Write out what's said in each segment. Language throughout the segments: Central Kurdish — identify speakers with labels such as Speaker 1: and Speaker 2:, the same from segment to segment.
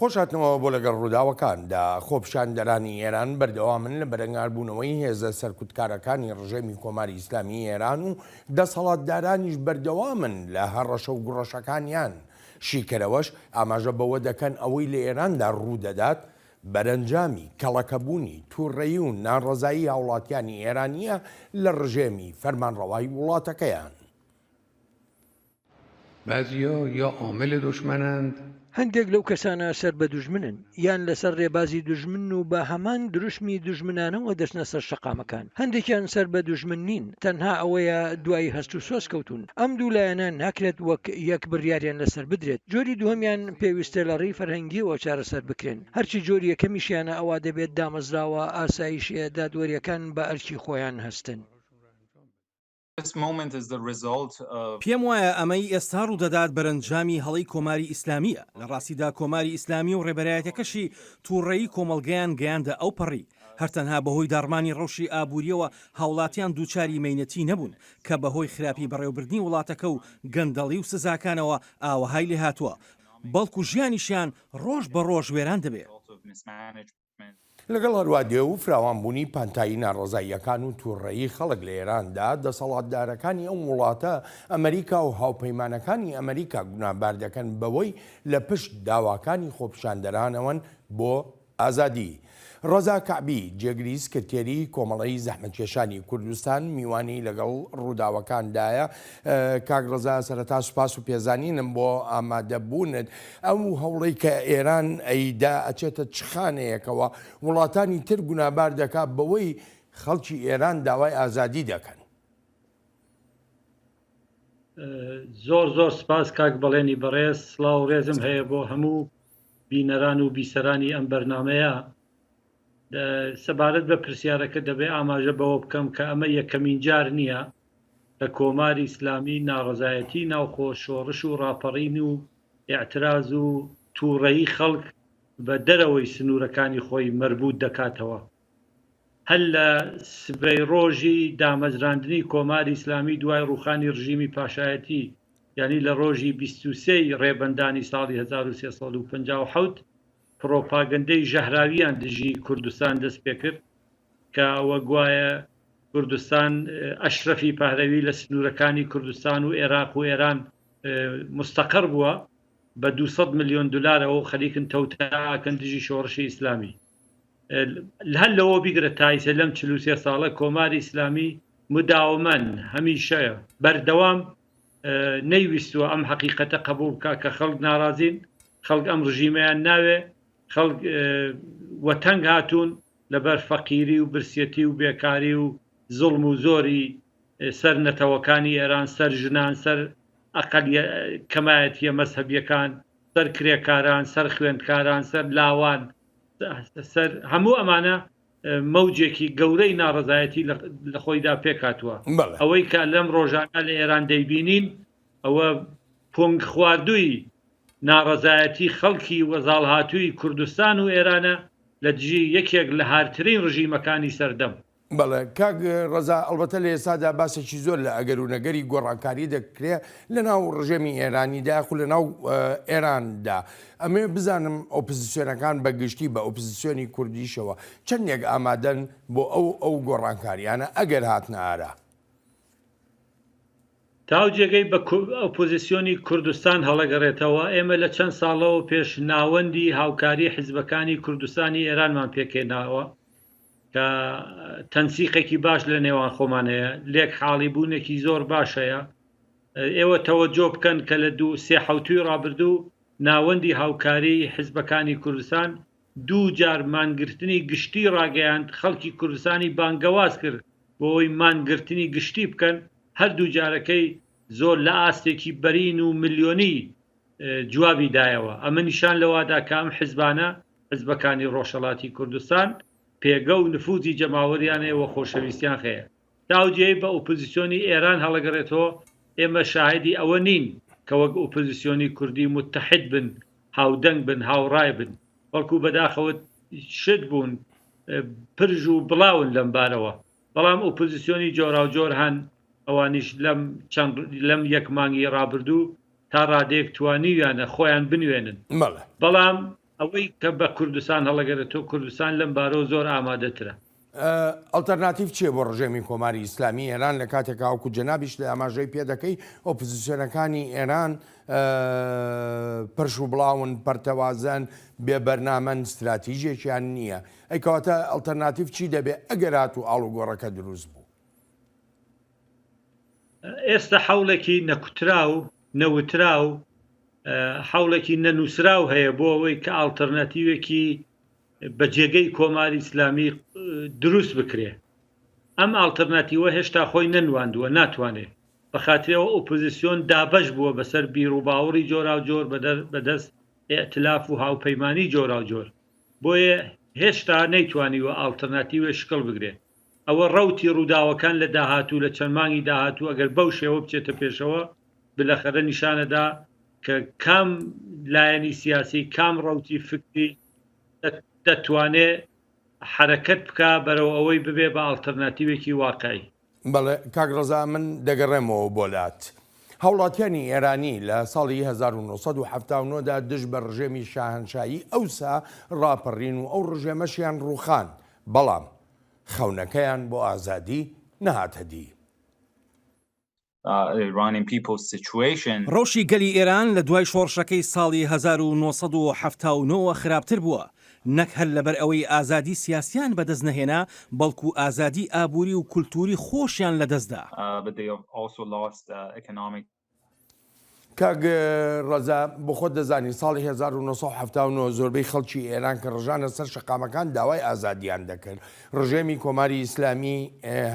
Speaker 1: خۆش هاتنەوە بۆ لەگەڵ ڕووداوەکاندا، خۆپیشاندەرانی ئێران بەردەوامن لە بەرەنگاربوونەوەی هێزە سەرکوتکارەکانی ڕژێمی کۆماری ئیسلامیی ئێران و دەسەڵاتدارانیش بەردەوامن لە هەڕەشە و گوڕەشەکانیان، شیکەرەوەش ئاماژە بەوە دەکەن ئەوەی لە ئێراندا ڕوودەدات بەرەنجامی کەڵەکەبوونی تووڕەیی و ناڕەزایی هاوڵاتیانی ئێرانییە لە ڕژێمی فەرمانڕەوای وڵاتەکەیان.
Speaker 2: بعضیا یا عامل دشمنند.
Speaker 3: هەندێک لەو کەسانە سەر بە دوژمنن، یان لەسەر رێبازی دوژمنن و بە هەمان دروشمی دوژمنانەوە دەچنە سەر شەقامەکان. هەندێکیان سەر بە دوژمن نین، تەنها ئەوەیە دوای هەست و سۆز کەوتوون. ئەم دوو لایەنە ناکرێت وەک یەک بڕیاریان لەسەر بدرێت. جۆری دووهەمیان پێویستە لە ڕێی فەرهەنگییەوە چارەسەر بکرێن. هەرچی جۆری یەکەمیشیانە ئەوا دەبێت دامەزراوە ئاسایشییە دادوەرییەکان بە ئەرکی خۆیان هەستن.
Speaker 4: پێم وایە ئەمەی ئێستا ڕوودەدات بەرەنجامی هەڵەی کۆماری ئیسلامییە. لە ڕاستیدا کۆماری ئیسلامی و ڕێبەرایەتیەکەشی تووڕەیی کۆمەڵگەیان گەیاندە ئەوپەڕی. هەر تەنها بەهۆی داڕمانی ڕەوشی ئابوورییەوە هاوڵاتیان دووچاری مەینەتی نەبوون کە بەهۆی خراپی بەڕێوەبردنی وڵاتەکە و گەندەڵی و سزاکانەوە ئاوەهای لێهاتووە، بەڵکو ژیانیشیان ڕۆژ بە ڕۆژ وێران دەبێ.
Speaker 1: لەگەڵ هەروادێ و فراوانبوونی پانتایی ناڕەزاییەکان و تووڕەیی خەڵک لە ئێراندا، دەسەڵاتدارەکانی ئەو وڵاتە ئەمەریکا و هاوپەیمانەکانی ئەمەریکا گوناهبار دەکەن بەوەی لە پشت داواکانی خۆپیشاندەرانەوەن بۆ ئازادی. ڕەزا کەعبی، جێگری سکرتێری کۆمەڵەی زەحمەتکێشانی کوردستان میوانی لەگەڵ ڕووداوەکاندایە. کاک ڕەزا سەرەتا سوپاس و پێزانینم بۆ ئامادەبوونت. ئەو هەوڵەی کە ئێران ئەیدا ئەچێتە چ خانەیەکەوە؟ وڵاتانی تر گونابار دەکا بەوەی خەڵکی ئێران داوای ئازادی دەکەن.
Speaker 5: زۆر زۆر سپاس کاک بەڵێنی بەڕێز، سڵاو و ڕێزم هەیە بۆ هەموو بینەران و بیسەرانی ئەم بەرنامەیە. سەبارەت بە پرسیارەکە دەبێ ئاماژە بەوە بکەم کە ئەمە یەکەمین جار نییە کە کۆماری ئیسلامی ناڕەزایەتی ناوخۆ، شۆڕش و ڕاپەڕین و ئیعتراز و تووڕەیی خەڵک بە دەرەوەی سنوورەکانی خۆی مەربووت دەکاتەوە. هەر لە سبەی ڕۆژی دامەزراندنی کۆماری ئیسلامی دوای ڕووخانی ڕژیمی پاشایەتی یانی لە ڕۆژی 23 ی ڕێبەندانی ساڵی 1357 پڕۆپاگەندەی ژەهراویان دژی کوردستان دەست پێکرد کە ئەوە گوایە کوردستان ئەشرەفی پەهلەوی لە سنوورەکانی کوردستان و ئێراق و ئێران مستەقەر بووە بە 200 ملیۆن دلارەوە خەریکن تەوتاکەن دژی شۆڕشی ئیسلامی. هەر لەوە بیگرە تا ئیسە لەم 43 ساڵە کۆماری ئیسلامی مداومەن هەمیشە بەردەوام نەیویستووە ئەم حەقیقەتە قبوڵ بکا کە خەڵک ناڕازین، خەڵک ئەم ڕژیمەیان ناوێ، خەڵک وەتەنگ هاتوون لەبەر فەقیری و برسیەتی و بێکاری و زوڵم و زۆری سەر نەتەوەکانی ئێران، سەر ژنان، سەر ئەقەلیە کەمایەتیە مەزهەبیەکان، سەر کرێکاران، سەر خوێندکاران، سەر لاوان، سەر هەموو ئەمانە مەوجێکی گەورەی ناڕەزایەتی لە خۆیدا پێکهاتووە. ئەوەی کە لەم ڕۆژانە لە ئێران دەیبینین ئەوە پونگ خواردووی ناڕەزایەتی خەڵکی وەزاڵهاتووی کوردستان و ئێرانە لە دژی یەکێک لە هارترین ڕژیمەکانی سەردەم.
Speaker 1: بەڵێ کاک ڕەزا، ئەڵبەتە لە ئێستادا باسێکی زۆر لە ئەگەر و نەگەری گۆڕانکاری دەکرێ لە ناو ڕژێمی ئێرانیدا یاخود لە ناو ئێراندا. ئەمەوێ بزانم ئۆپزسیۆنەکان بە گشتی بە ئۆپزسیۆنی کوردیشەوە چەندێک ئامادەن بۆ ئەو ئەو گۆڕانکاریانە ئەگەر هاتنە ئارا؟
Speaker 5: تاو جێگەی بە ئۆپۆزیسیۆنی کوردستان هەڵەگەڕێتەوە، ئێمە لە چەند ساڵەوە پێش ناوەندی هاوکاری حیزبەکانی کوردستانی ئێرانمان پێکهێناوە کە تەنسیقێکی باش لە نێوان خۆمان هەیە، لێک حاڵی بوونێکی زۆر باش هەیە. ئێوە تەوەجۆ بکەن کە لە دوو سێ حەوتووی ڕابردوو ناوەندی هاوکاری حیزبەکانی کوردستان دوو جار مانگرتنی گشتی ڕاگەیاند، خەڵکی کوردستانی بانگەواز کرد بۆ ئەوەی مانگرتنی گشتی بکەن، هەردوو جارەکەی زۆر لە ئاستێکی بەرین و ملیۆنی جوابی دایەوە. ئەمە نیشان لەوادا کە ئەم حیزبانە، حیزبەکانی ڕۆژهەڵاتی کوردستان، پێگە و نفوزی جەماوەریان هەیە و خۆشەویستیان هەیە. تا ئەو جێیەی بە ئۆپۆزیسیۆنی ئێران هەڵەگەڕێتەوە، ئێمە شاهیدی ئەوە نین کە وەک ئۆپۆزیسیۆنی کوردی متحد بن، هاودەنگ بن، هاوڕای بن، بەڵکو بەداخەوە شت بوون، پرژ و بڵاون لەم بارەوە. بەڵام ئۆپۆزیسیۆنی جۆراوجۆر هەن، ئەوانیش لەم چەند لەم یەک مانگی ڕابردوو تا ڕادەیەک توانیویانە خۆیان بنوێنن. بەڵام. ئەوەی کە بە کوردستان هەڵەگەرێتەوە کوردستان لەم بارەوە زۆر ئامادەترە.
Speaker 1: ئەڵتەرناتیڤ چییە بۆ ڕژێمی کۆماری ئیسلامی ئێران لە کاتێکا وەکو جەنابیشت ئاماژەی پێ دەکەی ئۆپزسیۆنەکانی ئێران پرش و بڵاون، پەرتەوازەن، بێ بەرنامەن، ستراتیژێکیان نییە. ئەی کەواتە ئەڵتەرناتیڤ چی دەبێ ئەگەر هاتوو ئاڵوگۆڕەکە دروست بوو؟
Speaker 5: ئێستا حەوڵێکی نەکوتراو، نەوتراو، حەوڵێکی نەنووسراو هەیە بۆ ئەوەی کە ئاڵتەرناتیوێکی بە جێگەی کۆماری ئیسلامی دروست بکرێ. ئەم ئاڵتەرناتیوە هێشتا خۆی نەنواندووە، ناتوانێ. بە خاتری ئەوە ئۆپۆزیسیۆن دابەش بووە بەسەر بیروباوەڕی جۆراوجۆر بەدەست ئیئتلاف و هاوپەیمانی جۆراوجۆر. بۆیە هێشتا نەیتوانیوە ئاڵتەرناتیوێ شکڵ بگرێ. ئەوە ڕەوتی ڕووداوەکان لە داهاتوو، لە چەند مانگی داهاتوو ئەگەر بەو شێوە بچێتە پێشەوە، بلەخەرە نیشانەدا کە کام لایەنی سیاسی، کام ڕەوتی فکری دەتوانێ حەرەکەت بکا بەرەو ئەوەی ببێ بە ئاڵتەرناتیوێکی واقعی.
Speaker 1: بەڵێ کاک ڕەزا من دەگەڕێمەوە بۆ لات. هاوڵاتیانی ئێرانی لە ساڵی 1979 دا دژ بە ڕژێمی شاهەنشایی ئەوسا ڕاپەڕین و ئەو ڕژێمەشیان ڕووخاند، بەڵام خەونەکەیان بۆ ئازادی نەهاتە دی.
Speaker 4: ڕەوشی گەلی ئێران لە دوای شۆڕشەکەی ساڵی 1979 وە خراپتر بووە، نەک هەر لەبەر ئەوەی ئازادی سیاسیان بەدەست نەهێنا، بەڵکو ئازادی ئابووری و کولتووری خۆشیان لەدەستدا.
Speaker 1: کاک ڕەزا بۆ خۆت دەزانی ساڵی 1979 زۆربەی خەڵکی ئێران کە ڕژانە سەر شەقامەکان داوای ئازادیان دەکرد ڕژێمی کۆماری ئیسلامی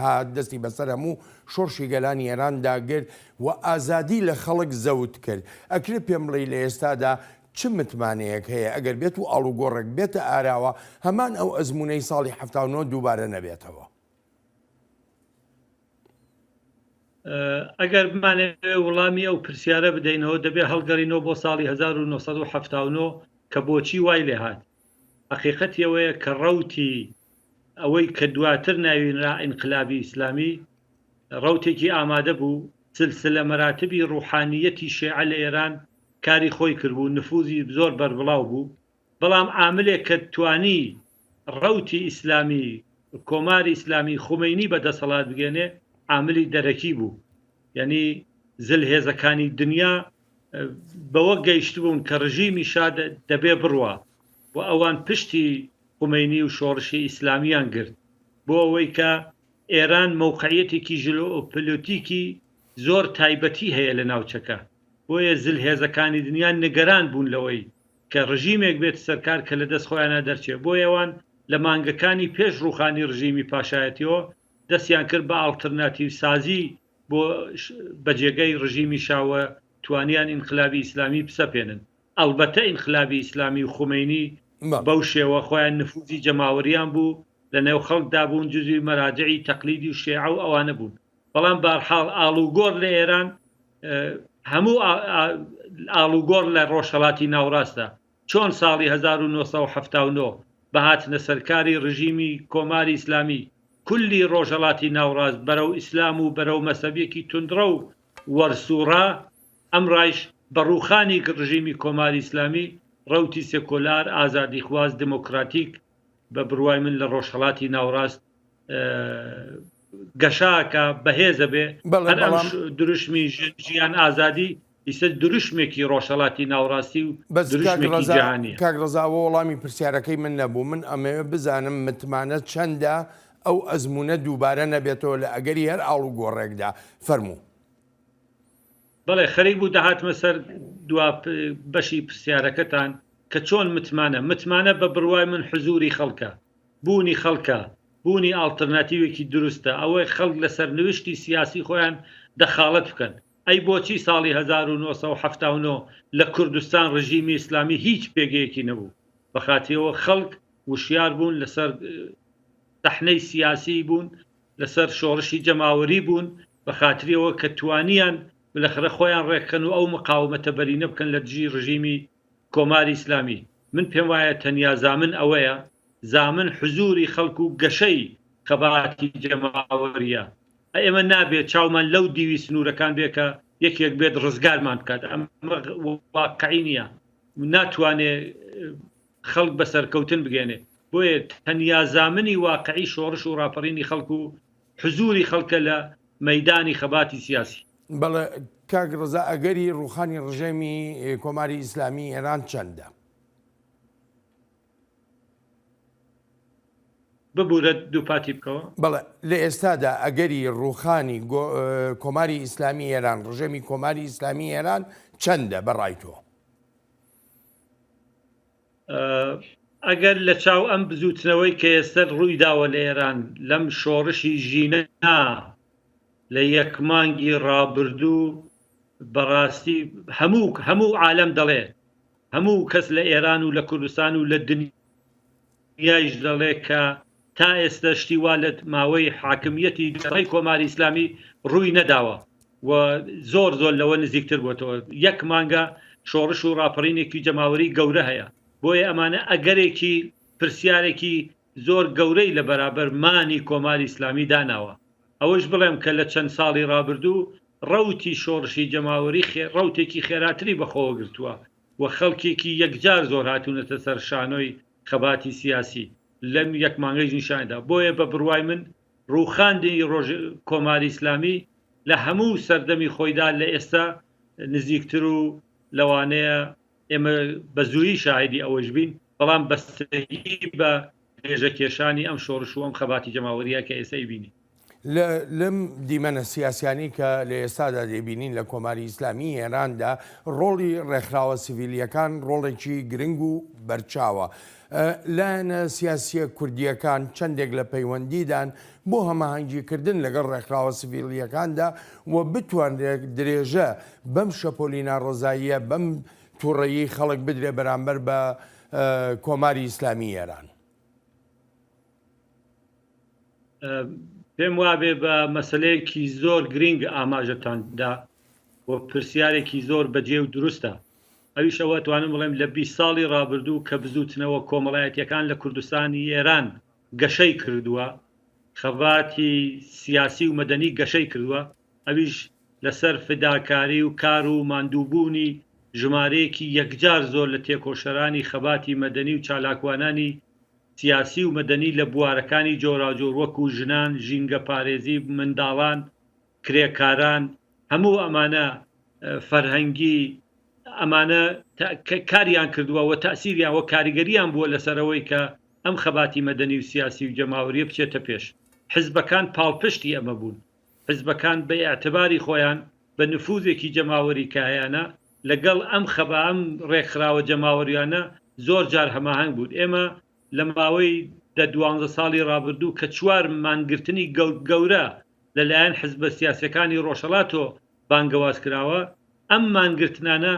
Speaker 1: هات دەستی بەسەر هەموو شۆڕشی گەلانی ئێران داگرت و ئازادی لە خەڵک زەوت کرد ئەکرێ پێم بڵێی لە ئێستادا چ متمانەیەک هەیە ئەگەر بێت و ئاڵوگۆڕێک بێتە ئاراوە هەمان ئەو ئەزموونەی ساڵی 79 دووبارە نەبێتەوە؟
Speaker 5: ئەگەر بمانەوێ وڵامی ئەو پرسیارە بدەینەوە دەبێ هەڵگەڕینەوە بۆ ساڵی 1979 کە بۆچی وای لێهات. حەقیقەتی ئەوەیە کە ڕەوتی ئەوەی کە دواتر ناوی نرا ئینقلابی ئیسلامی ڕەوتێکی ئامادە بوو، سلسلە مەراتبی ڕوحانییەتی شێعە لە ئێران کاری خۆی کردبوو، نفوزی زۆر بەربڵاو بوو، بەڵام عاملێک کە توانی ڕەوتی ئیسلامی، کۆماری ئیسلامی، خومەینی بە دەسەڵات بگەێنێ، عاملی دەرەکی بوو. یانی زلهێزەکانی دنیا بەوە گەیشتبوون کە ڕژیمی شا دەبێ بڕوا و ئەوان پشتی خومەینی و شۆڕشی ئیسلامیان گرت بۆ ئەوەی کە ئێران مەوقعیەتێکی ژلۆپلۆتیکی زۆر تایبەتی هەیە لە ناوچەکە بۆیە زلهێزەکانی دنیا نگەران بوون لەوەی کە ڕژیمێک بێتە سەرکار کە لە دەست خۆیانا دەرچێ بۆیە ئەوان لە مانگەکانی پێش ڕووخانی ڕژیمی پاشایەتیەوە دەستیان کرد بە ئاڵترناتیو سازی بۆ بە جێگەی ڕژیمی شا و توانیان ئینقلابی ئیسلامی بسەپێنن. ئەڵبەتە ئینقلابی ئیسلامی و خومەینی بەو شێوە خۆیان نفوزی جەماوەریان بوو، لە نێو خەڵکدا بوون، جزوی مەراجعی تەقلیدی و شێعە و ئەوانە بوون. بەڵام بارحاڵ ئاڵوگۆڕ لە ئێران هەموو ئاڵوگۆڕ لە ڕۆژهەڵاتی ناوڕاستە. چۆن ساڵی 1979 بە هاتنە سەرکاری ڕژیمی کۆماری ئیسلامی کولی ڕۆژهەڵاتی ناوڕاست بەرەو ئیسلام و بەرەو مەزهەبیەکی توندڕەو وەرسوڕا، ئەمڕایش بە ڕووخانی ڕژیمی کۆماری ئیسلامی ڕەوتی سێکۆلار، ئازادیخواز، دمۆکراتیک بە بڕوای من لە ڕۆژهەڵاتی ناوڕاست گەشە ئەکا، بەهێز ئەبێ.
Speaker 1: بەڵێ
Speaker 5: هەر ئەم
Speaker 1: بەڵام.
Speaker 5: دروشمی ژن ژیان ئازادی ئیستا دروشمێکی ڕۆژهەڵاتی ناوڕاستی و
Speaker 1: بەس کاک
Speaker 5: دروشمێکی
Speaker 1: ڕەزا
Speaker 5: جیهانیە.
Speaker 1: کاک ڕەزا ئەوە وەڵامی پرسیارەکەی من نەبوو من ئەمەوێ بزانم متمانە چەندە ئەو ئەزموونە دووبارە نەبێتەوە لە ئەگەری هەر ئاڵوگۆڕێکدا فەرموو.
Speaker 5: بەڵێ خەریک بوو دەهاتمە سەر دوا بەشی پرسیارەکەتان کە چۆن متمانە متمانە بە بڕوای من حزوری خەڵکە بوونی خەڵکە بوونی ئاڵترناتیوێکی دروستە ئەوەی خەڵک لە سەرنوشتی سیاسی خۆیان دەخاڵەت بکەن ئەی بۆچی ساڵی 1979 لە کوردستان ڕژیمی ئیسلامی هیچ پێگەیەکی نەبوو بەخاتیەوە خەڵک وشیار بوون لەسەر سەحنەی سیاسی بوون لەسەر شۆڕشی جەماوەری بوون بە خاتری ئەوە کە توانیان بلەخرە خۆیان ڕێکخەن و ئەو مقاومەتە بەرینە بکەن لە دژی ڕژیمی کۆماری ئیسلامی. من پێم وایە تەنیا زامن ئەوەیە، زامن حزووری خەڵک و گەشەی خەباتی جەماوەرییە. ئێمە نابێ چاومان لەو دیوی سنوورەکان بێ کە یەکێک بێت ڕزگارمان بکات. ئەمە واقعی نییە. ناتوانێ. خەڵک بە سەرکەوتن بگەێنێ. بۆیە تەنیا زامنی واقعی شۆڕش و ڕاپەڕینی خەڵک و حزووری خەڵکە لە مەیدانی خەباتی سیاسی.
Speaker 1: بەڵێ کاک ڕەزا ئەگەری ڕووخانی ڕژێمی کۆماری ئیسلامی ئێران چەندە؟
Speaker 5: ببورە دووپاتی بکەوە.
Speaker 1: بەڵێ لە ئێستادا ئەگەری ڕووخانی کۆماری ئیسلامی ئێران، ڕژێمی کۆماری ئیسلامی ئێران چەندە بە ڕای تۆ؟
Speaker 5: ئەگەر لە چاو ئەم بزووتنەوەی کە ئێستە ڕووی داوە لە ئێران لەم شۆڕشی ژینا لە یەک مانگی ڕابردوو بەڕاستی هەموو هەموو عالەم دەڵێ هەموو کەس لە ئێران و لە کوردستان و لە دنیایش دەڵێ کە تا ئێستە شتی وا لە ماوەی حاکمیەتی دەی کۆماری ئیسلامی ڕووی نەداوە و زۆر زۆر لەوە نزیکتر بۆتەوە. یەک مانگە شۆڕش و ڕاپەڕینێکی جەماوەری گەورە هەیە. بۆیە ئەمانە ئەگەرێکی پرسیارێکی زۆر گەورەی لە بەرابەر مانی کۆماری ئیسلامی داناوە. ئەوەش بڵێم کە لە چەند ساڵی ڕابردوو ڕەوتی شۆڕشی جەماوەری ڕەوتێکی خێراتری بەخۆوە گرتووە و خەڵکێکی یەکجار زۆر هاتوونەتە سەر شانۆی خەباتی سیاسی لەم یەک مانگەیش نیشانی دا. بۆیە بە بڕوای من ڕووخاندنی ڕۆژ کۆماری ئیسلامی لە هەموو سەردەمی خۆیدا لە ئێستا نزیکتر و لەوانەیە ئێمە بە زوویی شاهیدی ئەوەیش بین، بەڵام بەستگی بە درێژەکێشانی ئەم شۆڕش و ئەم خەباتی جەماوەرییە کە ئێستا ئەیبینین.
Speaker 1: لە لەم دیمەنە سیاسیانەی کە لە ئێستادا دەیبینین لە کۆماری ئیسلامیی ئێراندا ڕۆڵی ڕێکخراوە سیڤیلییەکان ڕۆڵێکی گرنگ و بەرچاوە. لایەنە سیاسییە کوردییەکان چەندێک لە پەیوەندیدان بۆ هەماهەنگیکردن لەگەڵ ڕێکخراوە سڤیلییەکاندا و بتوانرێت درێژە بەم شەپۆلی ناڕەزاییە، بەم توڕەیی خەڵک بدرێت بەرامبەر بە کۆماری ئیسلامی ئێران؟
Speaker 5: پێم وابێ بە مەسەلەیەکی زۆر گرینگ ئاماژەتان دا و پرسیارێکی زۆر بەجێ و دروستە. ئەویش ئەوە ئەتوانم بڵێم لە 20 ساڵی ڕابردوو کە بزووتنەوە کۆمەڵایەتیەکان لە کوردستانی ئێران گەشەی کردووە، خەباتی سیاسی و مەدەنی گەشەی کردووە، ئەویش لەسەر فداکاری و کار و ماندووبوونی ژمارەیەکی یەکجار زۆر لە تێکۆشەرانی خەباتی مەدەنی و چالاکوانانی سیاسی و مەدەنی لە بوارەکانی جۆراوجۆر وەکوو ژنان، ژینگەپارێزی، منداڵان، کرێکاران، هەموو ئەمانە فەرهەنگی ئەمانە کاریان کردووە و تەئسیریان و کاریگەریان بووە لەسەر ئەوەی کە ئەم خەباتی مەدەنی و سیاسی و جەماوەریە بچێتە پێش. حزبەکان پاڵپشتی ئەمە بوون. حزبەکان بە ئیعتباری خۆیان، بە نفوزێکی جەماوەری کە هەیانە، لەگەڵ ئەم خەبا ئەم ڕێکخراوە جەماوەریانە زۆر جار هەماهەنگ بوون. ئێمە لە ماوەی دە دوانزە ساڵی ڕابردوو کە چوار مانگرتنی گەورە لە لایەن حزبە سیاسیەکانی ڕۆژهەڵاتەوە بانگەواز کراوە، ئەم مانگرتنانە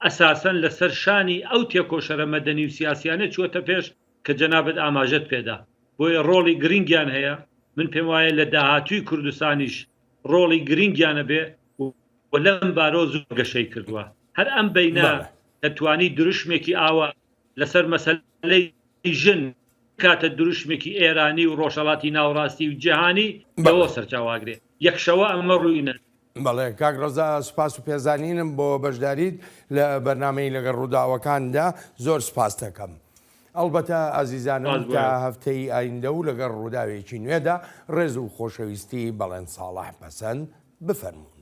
Speaker 5: ئەساسەن لە سەر شانی ئەو تێکۆشەرە مەدەنی و سیاسیانە چووەتە پێش کە جەنابت ئاماژەت پێدا. بۆیە ڕۆڵی گرنگیان هەیە، من پێم وایە لە داهاتووی کوردستانیش ڕۆڵی گرنگیان ئەبێ و لەم بارەوە زۆر گەشەی کردووە. هەر ئەم بەینە کە توانی دروشمێکی ئاوا لەسەر مەسەلەی ژن بکاتە دروشمێکی ئێرانی و ڕۆژهەڵاتی ناوەڕاستی و جیهانی لەوە سەرچاوە ئەگرێ. یەک شەوە ئەمە ڕووی نەدا.
Speaker 1: بەڵێ کاک ڕەزا سوپاس و پێزانینم بۆ بەشداریت لە بەرنامەی لەگەڵ ڕووداوەکاندا زۆر سوپاست دەکەم. ئەڵبەتە ئازیزانم تا هەفتەی ئایندە و لەگەڵ ڕووداوێکی نوێدا ڕێز و خۆشەویستی بەڵێن ساڵح پەسەند بفەرموون.